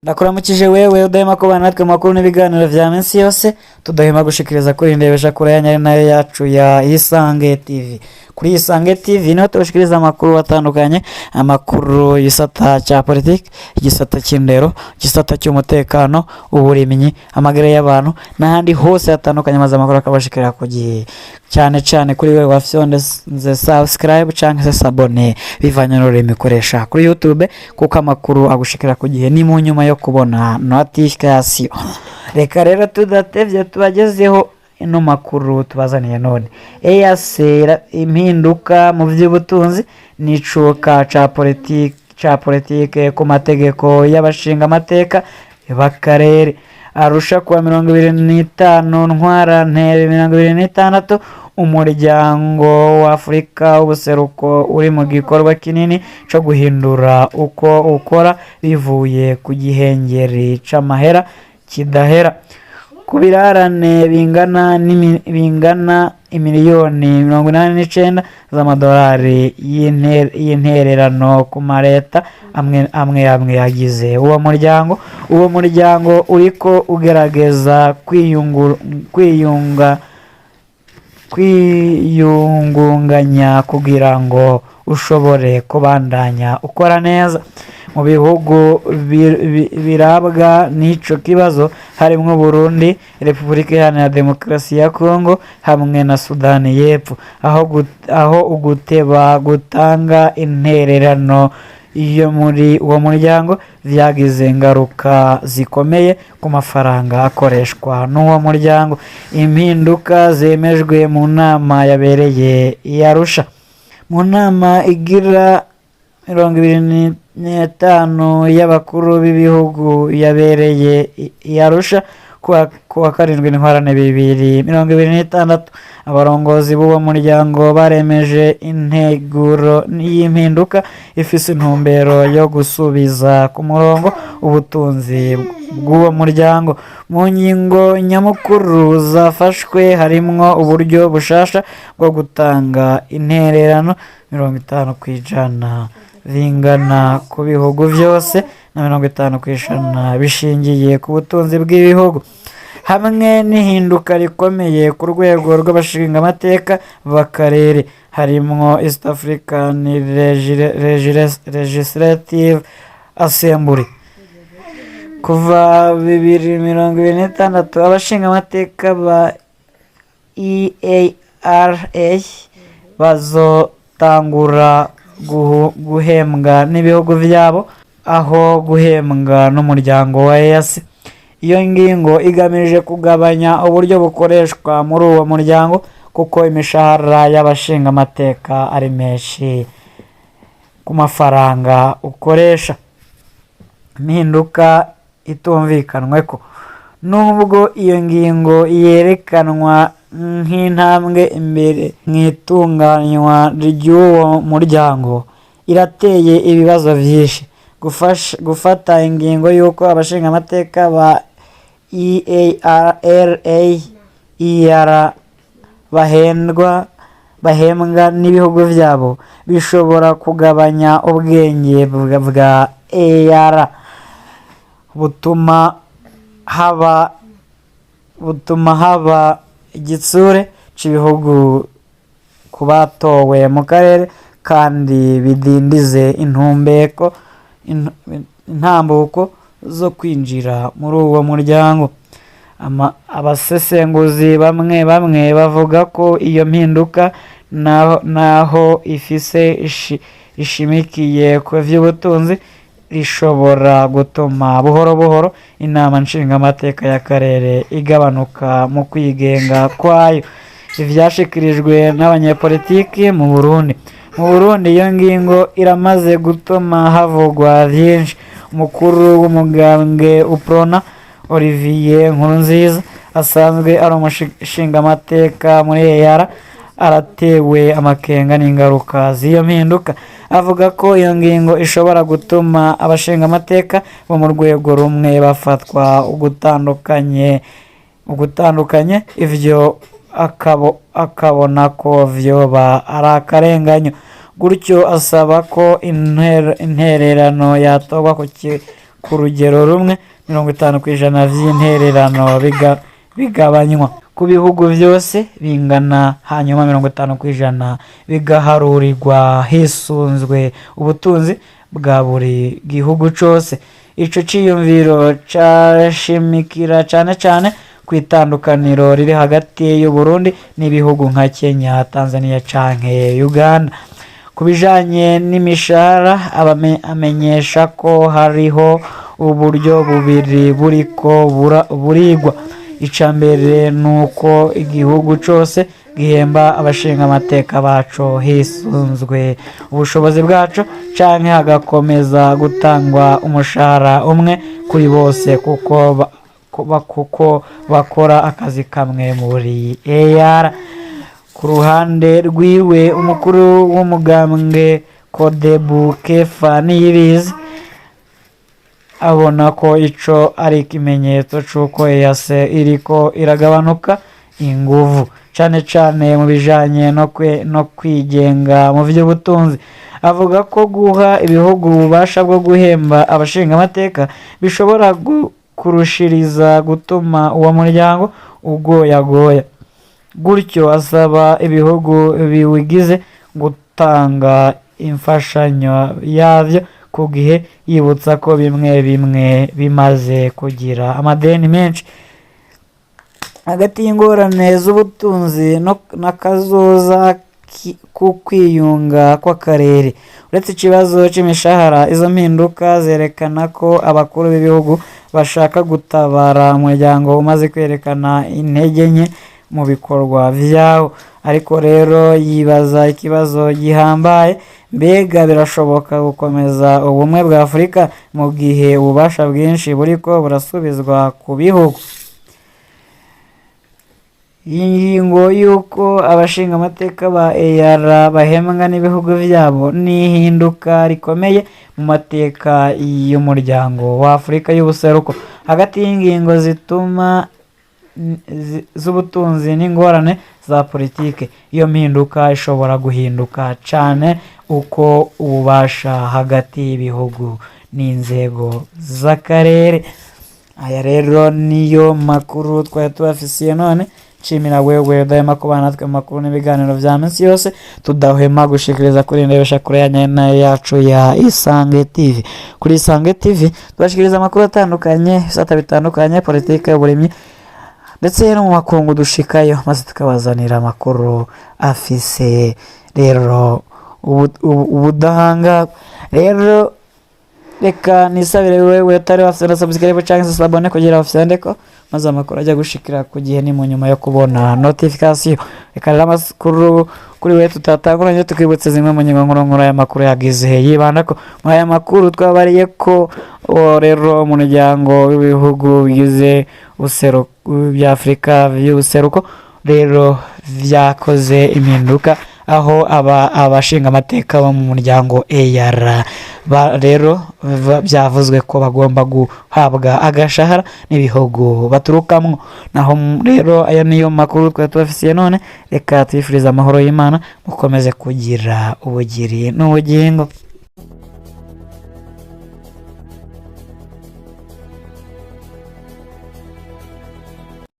Ndakuramukije wewe udahema kubana natwe mu makuru n'ibiganiro vya minsi yose tudahema gushikiriza kuri ndebesha kure yanyu ari nayo yacu ya Isange TV. Kuri Isange TV niho tubashikiriza amakuru atandukanye, amakuru y'igisata cya politiki, igisata cy'indero, igisata cy'umutekano, uburimyi, amagara y'abantu n'ahandi hose hatandukanye, maze amakuru akabashikira ku gihe. Cyane cyane kuri wewe wafyonze subscribe canke se s'abonner bivanye n'ururimi ukoresha kuri YouTube, kuko amakuru agushikira ku gihe ni mu nyuma yo kubona notification. Reka rero tudatevye tubagezeho ino makuru tubazaniye none. EAC, impinduka mu by'ubutunzi n'icuka ca politike ku mategeko y'abashinga amateka b'akarere. Arusha kuwa 25 Ntwarante 2026, umuryango wa Afurika w'ubuseruko uri mu gikorwa kinini co guhindura uko ukora bivuye ku gihengeri c'amahera kidahera ku birarane bingana imiliyoni 89 z'amadolari y'intererano ku mareta amwe amwe yagize uwo muryango. Uwo muryango uriko ugerageza kwiyungunganya kugira ngo ushobore kubandanya ukora neza. Mu bihugu birabwa n'ico kibazo harimwo Burundi, Repubulika Iharanira Demokarasi ya Kongo hamwe na Sudani y'Epfo, aho uguteba gutanga intererano iyo muri uwo muryango vyagize ingaruka zikomeye ku mafaranga akoreshwa n'uwo muryango. Impinduka zemejwe mu nama yabereye i Arusha, mu nama igira 25 y'abakuru b'ibihugu yabereye i Arusha kuwa 7 Ntwarante 2026, abarongozi b'uwo muryango baremeje integuro y'impinduka ifise intumbero yo gusubiza ku murongo ubutunzi bw'uwo muryango. Mu ngingo nyamukuru zafashwe harimwo uburyo bushasha bwo gutanga intererano, 50% bingana ku bihugu vyose na 50% bishingiye ku butunzi bw'ibihugu, hamwe n'ihinduka rikomeye ku rwego rw'abashingamateka b'akarere harimwo East African Legislative Assembly. Kuva 2026, abashingamateka ba EARA bazotangura guhembwa n'ibihugu vyabo aho guhembwa n'umuryango wa EAC. Iyo ngingo igamije kugabanya uburyo bukoreshwa muri uwo muryango, kuko imishahara y'abashingamateka ari menshi ku mafaranga ukoresha. Impinduka itumvikanweko. Nubwo iyo ngingo yerekanwa nk'intambwe imbere mu itunganywa ry'uwo muryango, irateye ibibazo vyinshi. Gufata ingingo y'uko abashingamateka ba EARA ER bahembwa n'ibihugu vyabo bishobora kugabanya ubwenge bwa AR, butuma haba igitsure c'ibihugu ku batowe mu karere, kandi bidindize intambuko zo kwinjira muri uwo muryango. Abasesenguzi bamwe bamwe bavuga ko iyo mpinduka, naho ifise ishimikiye ku vy'ubutunzi, rishobora gutuma buhoro buhoro inama nshingamateka y'akarere igabanuka mu kwigenga kwayo. Ivyashikirijwe n'abanyepolitiki mu Burundi. Mu Burundi iyo ngingo iramaze gutuma havugwa vyinshi. Umukuru w'umugambwe Uprona, Olivier Nkurunziza, asanzwe ari umushingamateka muri EAR, aratewe amakenga n'ingaruka z'iyo mpinduka. Avuga ko iyo ngingo ishobora gutuma abashingamateka bo mu rwego rumwe bafatwa ugutandukanye, ivyo akabona ko vyoba ari akarenganyo. Gutyo asaba ko intererano yatorwa ku rugero rumwe, 50% vy'intererano bigabanywa ku bihugu vyose bingana, hanyuma 50% bigaharurirwa hisunzwe ubutunzi bwa buri gihugu cose. Ico ciyumviro cashimikira cane cane ku itandukaniro riri hagati y'Uburundi n'ibihugu nka Kenya, Tanzania canke Uganda. Ku bijanye n'imishahara, amenyesha ko hariho uburyo bubiri buriko burigwa. Ica mbere ni uko igihugu cose gihemba abashingamateka baco hisunzwe ubushobozi bwaco, canke hagakomeza gutangwa umushahara umwe kuri bose kuko bakora akazi kamwe muri EAR. Ku ruhande rwiwe, umukuru w'umugambwe Kodebu Kefa Niyibizi abona ko ico ari ikimenyetso c'uko EAC iriko iragabanuka inguvu, cane cane mu bijanye no kwigenga mu vy'ubutunzi. Avuga ko guha ibihugu ububasha bwo guhemba abashingamateka bishobora kurushiriza gutuma uwo muryango ugoyagoya. Gutyo asaba ibihugu biwugize gutanga imfashanyo yavyo ku gihe, yibutsa ko bimwe bimwe bimaze kugira amadeni menshi. Hagati y'ingorane z'ubutunzi n'akazoza k'ukwiyunga kw'akarere, uretse ikibazo c'imishahara, izo mpinduka zerekana ko abakuru b'ibihugu bashaka gutabara umuryango umaze kwerekana intege nke mu bikorwa vyawo. Ariko rero yibaza ikibazo gihambaye: mbega birashoboka gukomeza ubumwe bwa Afurika mu gihe ububasha bwinshi buriko burasubizwa ku bihugu? Iyi ngingo y'uko abashingamateka ba EAR bahembwa n'ibihugu vyabo ni ihinduka rikomeye mu mateka y'umuryango wa Afurika y'ubuseruko. Hagati y'ingingo zituma z'ubutunzi n'ingorane za politike, iyo mpinduka ishobora guhinduka cane uko ububasha hagati y'ibihugu n'inzego z'akarere. Aya rero niyo makuru twari tubafisiye none. Nshimira wewe udahema kubana natwe mu makuru n'ibiganiro vya minsi yose tudahwema gushikiriza kuri ndebesha kure ya nyene yacu ya Isange TV. Kuri Isange TV tubashikiriza amakuru atandukanye, ibisata bitandukanye, politike, uburimyi, ndetse no mu makungu dushikayo, maze tukabazanira amakuru afise rero ubudahangarwa. Rero reka nisabire wewe utari wafite subscribe cyangwa se s'abonner kugira ufyandeko, maze amakuru ajya gushikira ku gihe ni mu nyuma yo kubona notification. Reka rero amakuru kuri we tutatanguranye, tukibutse zimwe mu ngingo nkuru y'amakuru yagize yibanda ko muri aya makuru twabariye ko uwo rero umuryango w'ibihugu bigize bya Afurika by'ubuseruko rero vyakoze impinduka, aho aba abashingamateka bo mu muryango EAR rero byavuzwe ko bagomba guhabwa agashahara n'ibihugu baturukamwo. Naho rero aya niyo makuru twari tubafisiye none. Reka tubifurize amahoro y'Imana, mukomeze kugira ubugiri n'ubugingo.